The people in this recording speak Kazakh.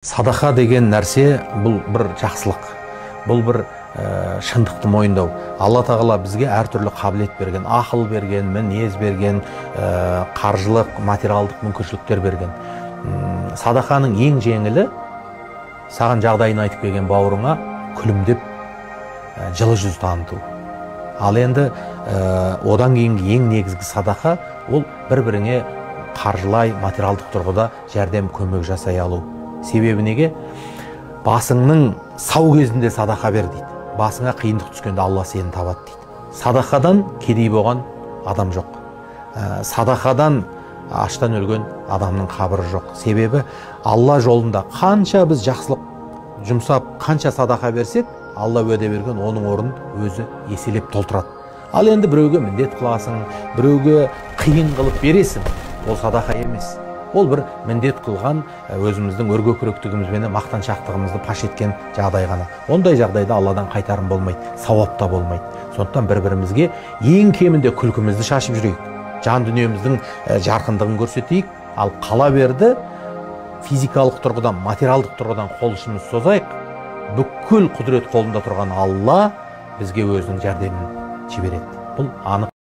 Садақа деген нәрсе бұл бір жақсылық, бұл бір шындықты мойындау. Алла тағала бізге әртүрлі қабілет берген, ақыл берген, мінез берген, қаржылық, материалдық мүмкіншіліктер берген. Садақаның ең жеңілі саған жағдайын айтып келген бауырыңа күлімдеп, жылы жүз таныту. Ал енді одан кейінгі ең негізгі садақа ол бір-біріңе қаржылай, материалдық тұрғыда жәрдем, көмек жасай алу. Себебі неге? Басыңның сау кезінде садақа бер дейді. Басыңа қиындық түскенде Алла сені табады дейді. Садақадан кедей болған адам жоқ. Садақадан аштан өлген адамның қабірі жоқ. Себебі Алла жолында қанша біз жақсылық жұмсап, қанша садақа берсек, Алла уәде берген оның орнын өзі еселеп толтырады. Ал енді біреуге міндет қыласың, біреуге қиын қылып бересің, ол садақа емес. Ол бір міндет қылған өзіміздің өркөкіректігімізбен мақтаншақтығымызды паш еткен жағдай ғана. Ондай жағдайда Алладан қайтарым болмайды, сауап та болмайды. Сондықтан бір-бірімізге ең кемінде күлкімізді шашып жүрейік, жан дүниеміздің жарқындығын көрсетейік. Ал қала берді физикалық тұрғыдан, материалдық тұрғыдан қол ұшымызды созайық. Бүкіл құдірет қолында тұрған Алла бізге өзінің жәрдемін жібереді. Бұл анық.